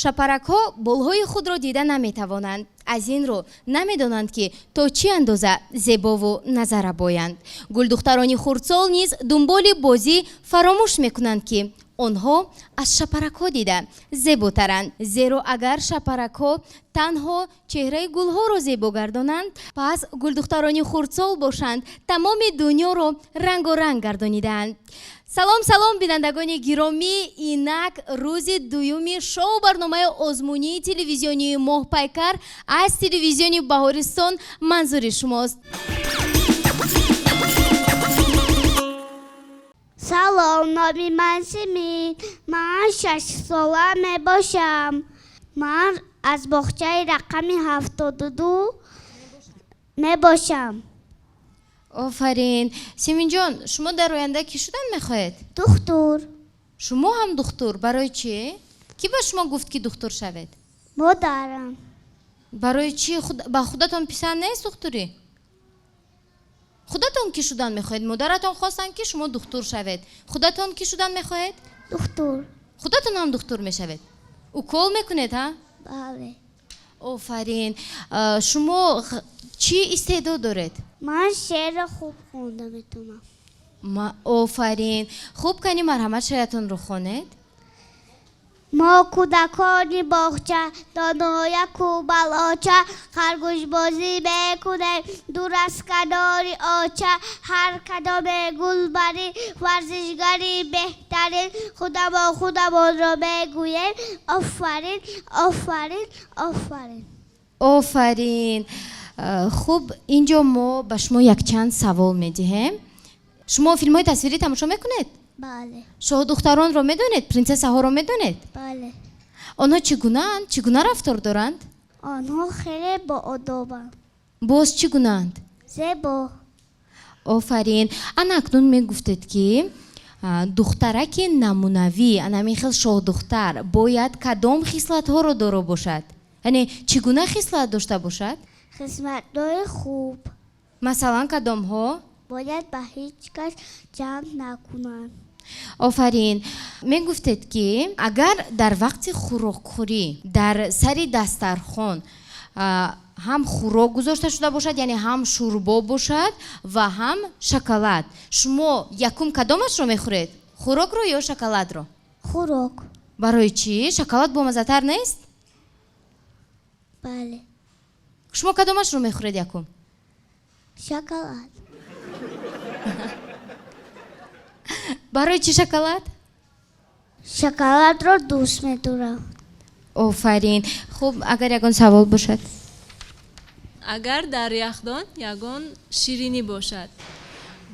Шапаракҳо болҳои худро дида наметавонанд, аз ин рӯ намедонанд, ки то чӣ андоза зебову назаррабоянд. Гулдухтарони хурдсол низ дунболи бозӣ фаромӯш мекунанд, ки онҳо аз шапаракҳо дида зеботаранд. Зеро агар шапаракҳо танҳо чеҳраи гулҳоро зебо гардонанд, пас гулдухтарони хурдсол бошанд, тамоми дунёро рангоранг гардонидаанд. Салом, салом, бинандагони гиромӣ! Инак рӯзи дуюми шоу барномаи озмунии телевизионии «Моҳпайкар» аз телевизиони Баҳористон манзури шумост. Салом, номи ман Симин, ман 6сола мебошам. Ман аз боғчаи рақами 72 мебошам. Офарин, Симинҷон! Шумо дар оянда кӣ шудан мехоҳед? Духтур. Шумо ҳам духтур? Барои чӣ? Кӣ ба шумо гуфт, ки духтур шавед? Модарам. Барои чӣ? Ба худатон писанд нест духтурӣ? Худатон кӣ шудан мехоҳед? Модаратон хостанд, ки шумо духтур шавед. Худатон кӣ шудан мехоҳед? Духтур. Худатон ҳам духтур мешавед? Укол мекунед, ҳа? Бале. Офарин! Шумо чӣ истеъдод доред? Ман шеърро хуб хонда метавонам. Офарин! Хуб, кани марҳамат, шеъратонро хонед. Мо кӯдакони боғча, донояку балоча, харгӯшбозӣ мекунем дур аз канори оча. Ҳар кадоме гулбарин, варзишгари беҳтарин, худамон худамонро мегӯем: офарин, офарин, офарин. Офарин! Хуб, инҷо мо ба шумо якчанд савол медиҳем. Шумо филмҳои тасвирӣ тамошо мекунед? Бале. Шоҳдухтаронро медонед? Принсессаҳоро медонед? Бале. Онҳо чӣ гунаанд? Чӣ гуна рафтор доранд? Онҳо хеле боодобанд. Боз чӣ гунаанд? Зебо. Офарин! Ана акнун мегуфтед, ки духтараки намунавӣ, ана ҳамин хел шоҳдухтар бояд кадом хислатҳоро доро бошад, яъне чӣ гуна хислат дошта бошад? Хислатҳои хуб. Масалан, кадомҳо? Бояд ба ҳеҷ кас ҷанг накунанд. Офарин! Мегуфтед, ки агар дар вақти хӯрокхӯрӣ дар сари дастархон ҳам хӯрок гузошта шуда бошад, яъне ҳам шӯрбо бошад ва ҳам шоколад, шумо якум кадомашро мехӯред, хӯрокро ё шоколадро? Хӯрок. Барои чӣ? Шоколад бомаззатар нест? Бале. Шумо кадомашро мехӯред якум? Шоколад. Барои чӣ шоколад? Шоколадро дӯст медорам. Офарин! Хуб, агар ягон савол бошад. Агар дар яхдон ягон ширинӣ бошад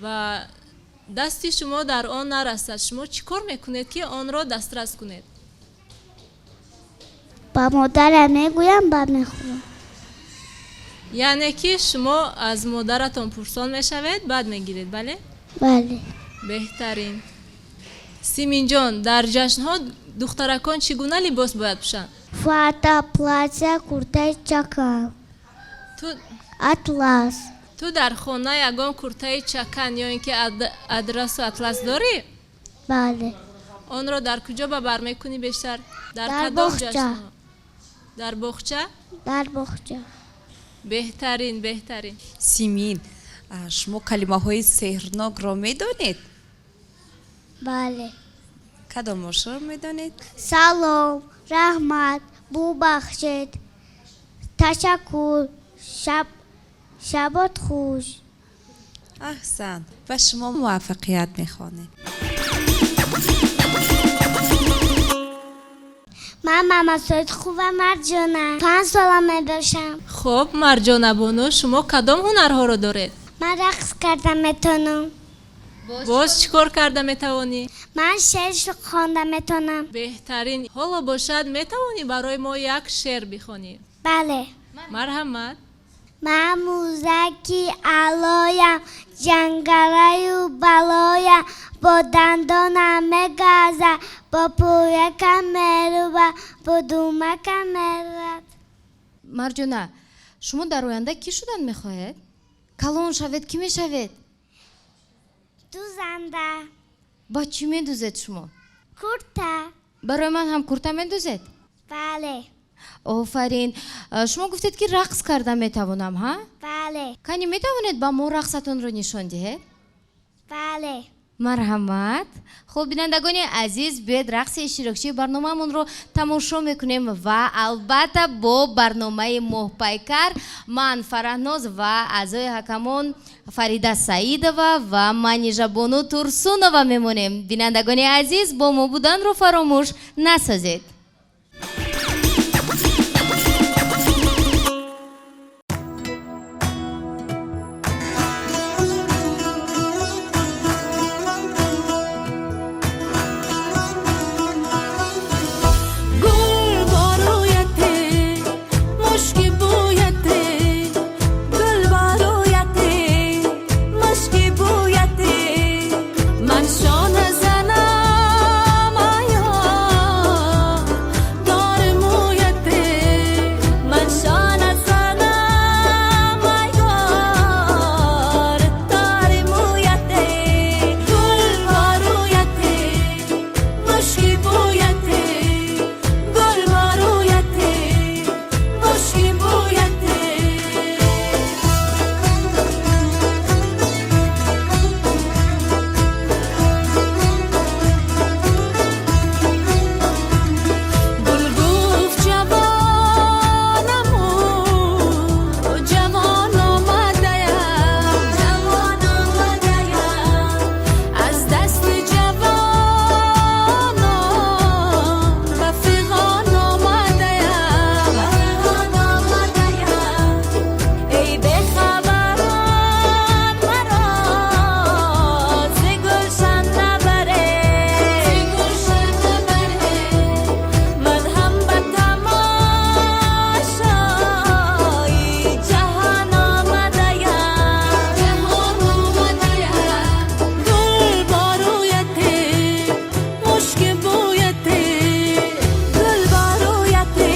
ва дасти шумо дар он нарасад, шумо чӣ кор мекунед, ки онро дастрас кунед? Ба модарам мегӯям, баъд мехӯрам. Яъне ки шумо аз модаратон пурсон мешавед, баъд мегиред, бале? Бале. Беҳтарин! Симинҷон, дар ҷашнҳо духтаракон чӣ гуна либос бояд пӯшанд? Фата, платья, куртаи чакан. Ту Атлас. Ту дар хона ягон куртаи чакан ё ин ки адрасу атлас дорӣ? Бале. Онро дар куҷо ба бар мекунӣ бештар? Дар Дар кадом боғча. ҷашнҳо? Дар боғча? Дар боғча. Беҳтарин, беҳтарин! Симин, шумо калимаҳои сеҳрнокро медонед? Бале. Кадомошро медонед? Салом, раҳмат, бубахшед, ташаккур, шаб, шабот хуш. Аҳсан, ба шумо муваффақият мехоҳем. Ман Мамасоидхува Марҷона, 5сола мебошам. Хуб, Марҷонабону, шумо кадом ҳунарҳоро доред? Ман рақс карда метавонам. Боз чӣ кор карда метавонӣ? Ман шеър хонда метавонам. Беҳтарин! Ҳоло бошад, метавонӣ барои мо як шеър бихонӣ? Бале. Марҳамат. Ман музаки алоям, ҷангалаю балоям, бо дандонам мегаза, бо пӯякам мерува, бо думакам мерувад. Марҷона, шумо дар оянда кӣ шудан мехоҳед? Калон шавед, кӣ мешавед? Дузанда. Ба чӣ медузед шумо? Курта. Барои ман ҳам курта медузед? Бале. Офарин. Шумо гуфтед, ки рақс карда метавонам, ҳа? Бале. Кани, метавонед ба мо рақсатонро нишон диҳед? Бале. Марҳамат. Хуб, бинандагони азиз, биёед, рақси иштирокчии барномаамонро тамошо мекунем ва албатта бо барномаи Моҳпайкар ман, Фараҳноз, ва аъзои ҳакамон Фарида Саидова ва Манижабону Турсунова мемонем. Бинандагони азиз, бо мо буданро фаромӯш насозед. Гул бо рӯяте, мушки бӯяте, гул бо рӯяте, мушки бӯяте, ман шона занам, оё дор мӯяте, ман шона занам, айёр дор мӯяте, гул бо рӯяте, мушки бӯяте, гул бо рӯяте, мушки бӯяте. Гул гуфт: ҷавонаму ҷавон омадаям, ҷавон омадаям, аз дасти ҷавонон ба фиғон омадаям, ба фиғон омадаям. Эй бехабарон, маро зи гулшан набаред, зи гулшан набаред, ман ҳам ба тамошои ҷаҳон омадаям, ҷаҳон омадаям. Гул бо рӯяте, мушки бӯяте, гул бо рӯяте,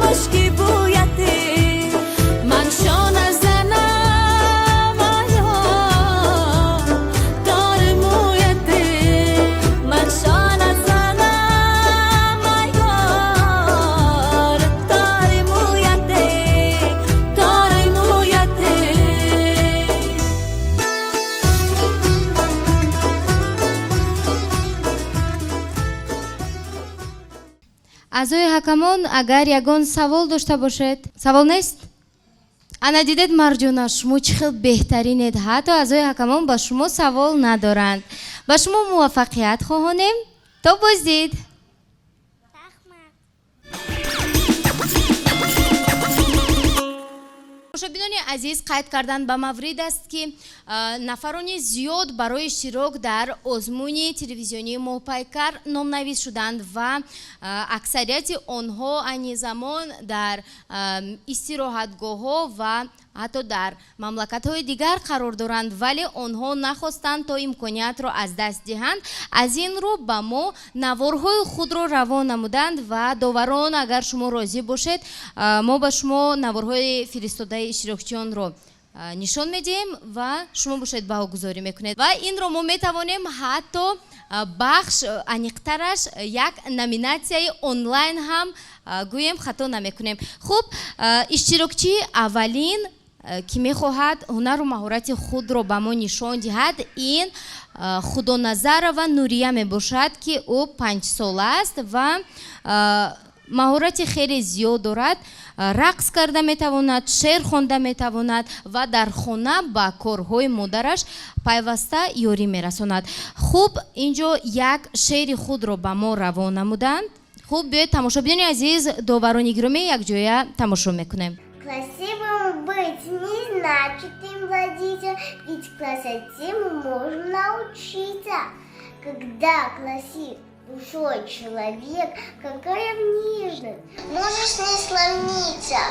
мушки бӯяте, ман шона занам, оё дор мӯяте, ман шона занам, айёр дор мӯяте, дор мӯяте. Аъзои ҳакамон, агар ягон савол дошта бошед. Савол нест? Ана дидед, Марҷона, шумо чӣ хел беҳтаринед, ҳатто аъзои ҳакамон ба шумо савол надоранд. Ба шумо муваффақият хоҳонем. То боздид. Раҳмат. Тамошобинони азиз, қайд кардан ба маврид аст, ки нафарони зиёд барои иштирок дар озмуни телевизионии Моҳпайкар номнавис шуданд ва аксарияти онҳо айни замон дар истироҳатгоҳҳо ва ҳатто дар мамлакатҳои дигар қарор доранд, вале онҳо нахостанд то имкониятро аз даст диҳанд. Аз ин рӯ ба мо наворҳои худро равон намуданд ва доварон, агар шумо розӣ бошед, мо ба шумо наворҳои фиристодаи иштирокчиёнро нишон медиҳем ва шумо бошед, баҳогузорӣ мекунед ва инро мо метавонем ҳатто бахш, аниқтараш як номинатсияи онлайн ҳам гӯем, хато намекунем. Хуб, иштирокчии аввалин, ки мехоҳад ҳунару маҳорати худро ба мо нишон диҳад, ин Худоназарова Нурия мебошад, ки ӯ 5-сола аст ва маҳорати хеле зиёд дорад: рақс карда метавонад, шеър хонда метавонад ва дар хона ба корҳои модараш пайваста ёрӣ мерасонад. Хуб, инҷо як шеъри худро ба мо равон намуданд. Хуб, биёед, тамошобинони азиз, доварони гиромӣ, якҷоя тамошо мекунем. Красивым быть не значит им владеть, ведь красоте мы можем научиться. Когда красив душой человек, какая внешность, можешь не сравниться.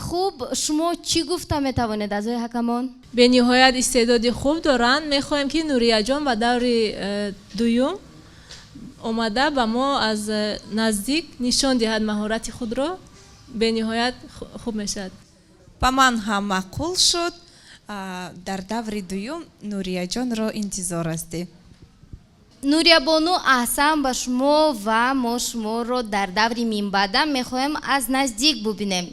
Хуб, шумо чӣ гуфта метавонед, аъзои ҳакамон? Бениҳоят истеъдоди хуб доранд. Мехоҳем, ки Нурияҷон ба даври дуюм омада, ба мо аз наздик нишон диҳад маҳорати худро. Бениҳоят хуб мешавад. Ба ман ҳам маъқул шуд. Дар даври дуюм Нурияҷонро интизор ҳастем. Нуриябону, аҳсан ба шумо, ва мо шуморо дар даври минбаъда мехоҳем аз наздик бубинем.